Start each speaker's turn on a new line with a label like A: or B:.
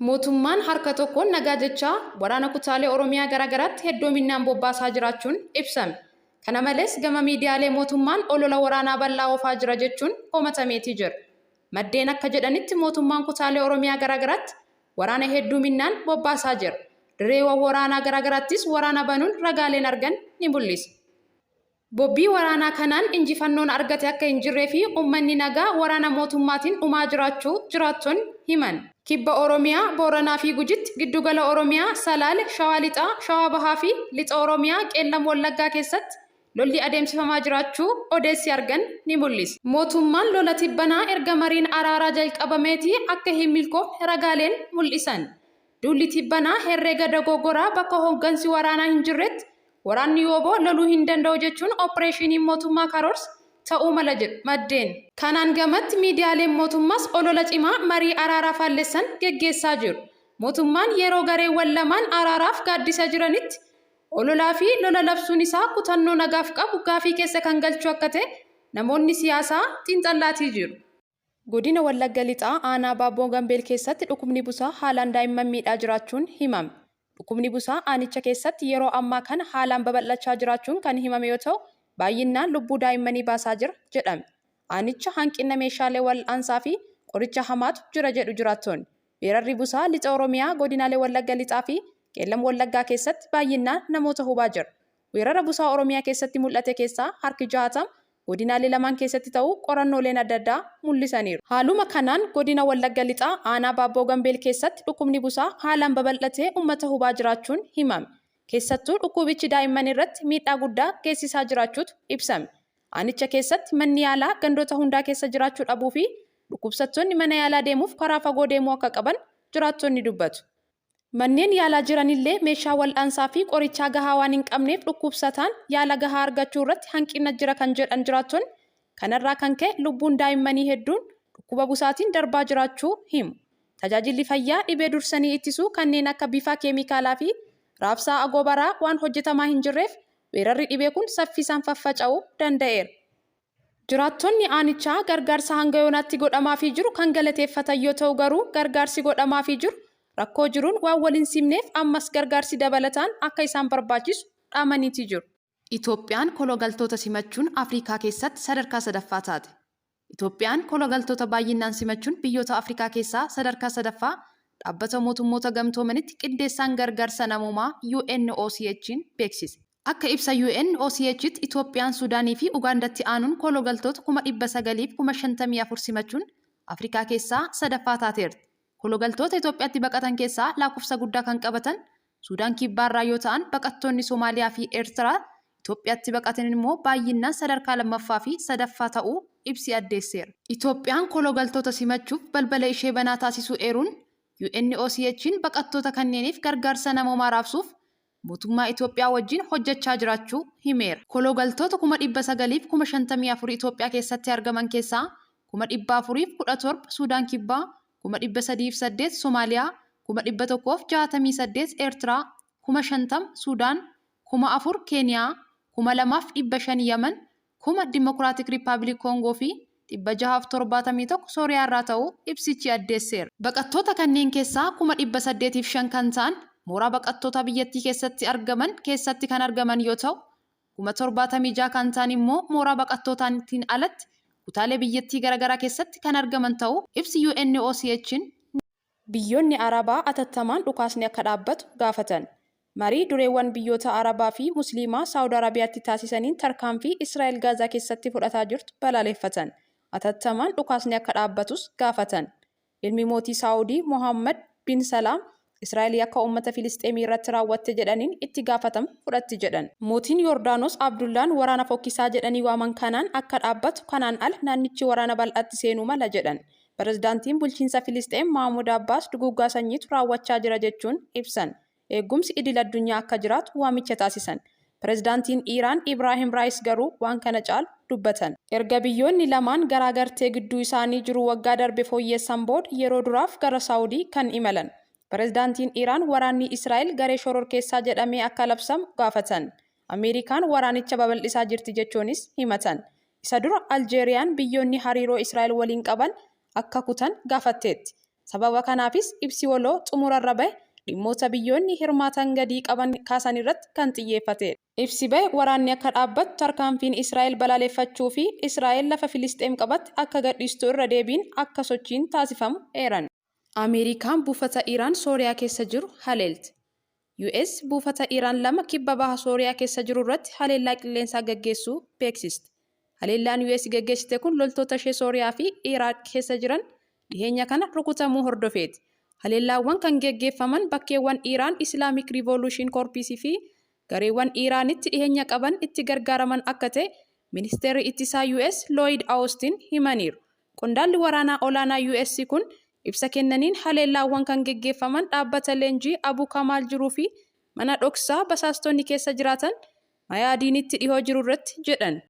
A: Mootummaan harka tokkoon nagaa jechaa waraana kutaalee Oromiyaa garaagaraatti heddoominnaan bobbaasaa jiraachuun ibsame. Kana malees gama miidiyaalee mootummaan olola waraanaa bal'aa oofaa jira jechuun komatameetii jira. Maddeen akka jedhanitti mootummaan kutaalee Oromiyaa garaagaraatti waraana hedduuminnaan bobbaasaa jira. Dirreewwan waraanaa garaagaraattis waraana banuun ragaaleen argan ni mul'isa. Bobbii waraanaa kanaan injifannoon argate akka hin jirree fi uummanni nagaa waraana mootummaatiin dhumaa jiraachuu jiraattonni himan. Kibba Oromiyaa, Booranaa fi Gujitti, Giddugala Oromiyaa, Salaale, Shawaa Lixaa, Shawaa Bahaa fi Lixa Oromiyaa, Qeellam Wallaggaa keessatti lolli adeemsifamaa jiraachuu odeessi arganne ni mul'isa. Mootummaan lola tibbanaa erga mariin araaraa jalqabameetii akka hin milkoofne ragaaleen mul'isan. Duulli tibbanaa herreega dogoggoraa bakka hooggansi waraanaa hin jirretti waraanni wbo loluu hin danda'u jechuun oppireeshiniin mootummaa karoorse ta'uu mala jedhu maddeen. Kanaan gamatti miidiyaaleen mootummaas olola cimaa marii araaraa faallessan geggeessaa jiru. Mootummaan yeroo gareewwan lamaan araaraaf gaaddisa jiranitti ololaa fi lola labsuun isaa kutannoo nagaaf qabu gaafii keessa kan galchu akka ta'e namoonni siyaasaa xiinxallaatii jiru. Godina Wallagga Lixaa Aanaa Baabboo Gambeel keessatti dhukubni busaa haalaan daa'imman miidhaa jiraachuun himame. Dhukkubni busaa aanicha keessatti yeroo ammaa kana haalaan babal'achaa jiraachuun kan himame yoo ta'u, baay'innaan lubbuu daa'immanii baasaa jira jedhame. Aanicha hanqinna meeshaalee wal'aansaa fi qoricha hamaatu jira jedhu jiraattonni. Weerarri busaa Lixa Oromiyaa godinaalee Wallagga Lixaa fi Qeellam Wallaggaa keessatti baay'innaan namoota hubaa jira. Weerara busaa Oromiyaa keessatti mul'ate keessaa harki 60 godinaalee lamaan keessatti ta'uu qorannooleen adda addaa mul'isaniiru. Haaluma kanaan Godina Wallagga Lixaa Aanaa Baabboo Gambeel keessatti dhukkubni busaa haalaan babal'atee ummata hubaa jiraachuun himame. Keessattuu dhukkubichi daa'imman irratti miidhaa guddaa geessisaa jiraachuutu ibsame. Aanicha keessatti manni yaalaa gandoota hundaa keessa jiraachuu dhabuu fi dhukkubsattoonni mana yaalaa deemuuf karaa fagoo deemuu akka qaban jiraattonni dubbatu. Manneen yaalaa jiranillee meeshaa wal'aansaa fi qorichaa gahaa waan hin qabneef dhukkuubsataan yaala gahaa argachuu irratti hanqinna jira kan jedhan jiraattonni, kanarraa kan ka'e lubbuun daa'immanii hedduun dhukkuba busaatiin darbaa jiraachuu himu. Tajaajilli fayyaa dhibee dursanii ittisuu kanneen akka biifaa keemikaalaa fi raabsaa agoobaraa waan hojjetamaa hin jirreef weerarri dhibee kun saffisaan faffaca'uu danda'eera. Jiraattonni aanichaa gargaarsa hanga yoonaatti godhamaafii jiru kan galateeffatan yoo ta'u garuu gargaarsi godhamaafii jiru rakkoo jiruun waan wal hin simneef ammas gargaarsi dabalataan akka isaan barbaachisu dhaamaniitii jiru. Itoophiyaan kologaltoota simachuun Afrikaa keessatti sadarkaa sadaffaa taate. Itoophiyaan kologaltoota baay'innaan simachuun biyyoota Afrikaa keessaa sadarkaa sadaffaa Dhaabbata Mootummoota Gamtoomanitti Qindeessaan Gargaarsa Namoomaa UNOCH'n beeksise. Akka ibsa UNOCH'tti Itoophiyaan Suudaanii fi Ugaandatti aanuun koolugaltoota 954,000 simachuun Afrikaa keessaa sadaffaa taateerti. Koolugaltoota Itoophiyaatti baqatan keessaa laakkofsa guddaa kan qabatan Suudaan Kibbaarraa yoo ta'an baqattoonni Somaaliyaa fi Eertiraa Itoophiyaatti baqatan immoo baay'innaan sadarkaa lammaffaa fi sadaffaa ta'uu ibsi addeesseera. Itoophiyaan koolugaltoota simachuuf balbala ishee banaa taasisuu eeruun UNOCH'n baqattoota kanneeniif gargaarsa namoomaa raabsuuf mootummaa Itoophiyaa wajjin hojjechaa jiraachuu himeera. Koolugaltoota 954,000 Itoophiyaa keessatti argaman keessaa 417,000 Suudaan Kibbaa, 308,000 Somaaliyaa, 168,000 Eertiraa, 50,000 Suudaan, 4,000 Keeniyaa, 2,500 Yaman, 1,000 Dimokiraatik Rippabilik Koongoo fi 671 Sooriyaa irraa ta'uu ibsichi addeesseera. Baqattoota kanneen keessaa 805,000 kan ta'an mooraa baqattootaa biyyattii keessatti argaman keessatti kan argaman yoo ta'u, 76,000 kan ta'an immoo mooraa baqattootaatiin alatti kutaalee biyyattii garaagaraa keessatti kan argaman ta'uu ibsi UNOCH'n Biyyoonni Arabaa atattamaan dhukaasni akka dhaabbatu gaafatan. Marii dureewwan biyyoota Arabaa fi Musliimaa Saawud Arabiyaatti taasisaniin tarkaanfii Israa'el Gaazaa keessatti fudhataa jirtu balaaleffatan. Atattamaan dhukaasni akka dhaabbatus gaafatan. Ilmi mootii Saawudii Mohaammad Bin Salaam Israa'el yakka uummata Filisxeemii irratti raawwatte jedhaniin itti gaafatama fudhatti jedhan. Mootiin Yordaanos Abdullaan waraana fokkisaa jedhanii waaman kanaan akka dhaabbatu kanaan ala naannichi waraana bal'aatti seenuu mala jedhan. Pirezidaantiin bulchiinsa Filisxeem Maahmud Abbaas duguuggaa sanyiitu raawwachaa jira jechuun ibsan. Eeggumsi idil-addunyaa akka jiraatu waamicha taasisan. Pirezidaantiin Iiraan Ibraahim Raayis garuu waan kana caalu dubbatan. Erga biyyoonni lamaan garaagartee gidduu isaanii jiru waggaa darbe fooyyeessan booda yeroo duraaf gara Saawudii kan imalan. Pirezidaantiin Iiraan waraanni Israa'el garee shororkeessaa jedhamee akka labsamu gaafatan. Ameerikaan waraanicha babal'isaa jirti jechuunis himatan. Isa dura Aljeeriyaan biyyoonni hariiroo Israa'el waliin qaban akka kutan gaafatteetti. Sababa kanaafis ibsi waloo xumurarra bahe dhimmoota biyyoonni hirmaatan gadii qaban kaasanirratti kan xiyyeeffatedha. Ibsi bahe waraanni akka dhaabbatu, tarkaanfiin Israa'el balaaleffachuu fi Israa'el lafa Filisxeem qabatte akka gadhiistu irra deebiin akka sochiin taasifamu eeran. Ameerikaan buufata Iraan Sooriyaa keessa jiru haleelte. US buufata Iraan lama kibba baha Sooriyaa keessa jiru irratti haleellaa qilleensaa gaggeessuu beeksiste. Haleellaan US gaggeessite kun loltoota ishee Sooriyaa fi Iraaq keessa jiran dhiheenya kana rukutamuu hordofeeti. Haleellaawwan kan geggeeffaman bakkeewwan Iraan Islamic Revolution Corps fi gareewwan Iraanitti dhiheenya qaban itti gargaaraman akka ta'e Ministeerri Ittisaa US Lloyd Austin himaniiru. Qondaalli waraanaa olaanaa US kun ibsa kennaniin haleellaawwan kan geggeeffaman dhaabbata leenjii Abu Kamaal jiruu fi mana dhoksaa basaastonni keessa jiraatan Mayaadiinitti dhihoo jiru irratti jedhan.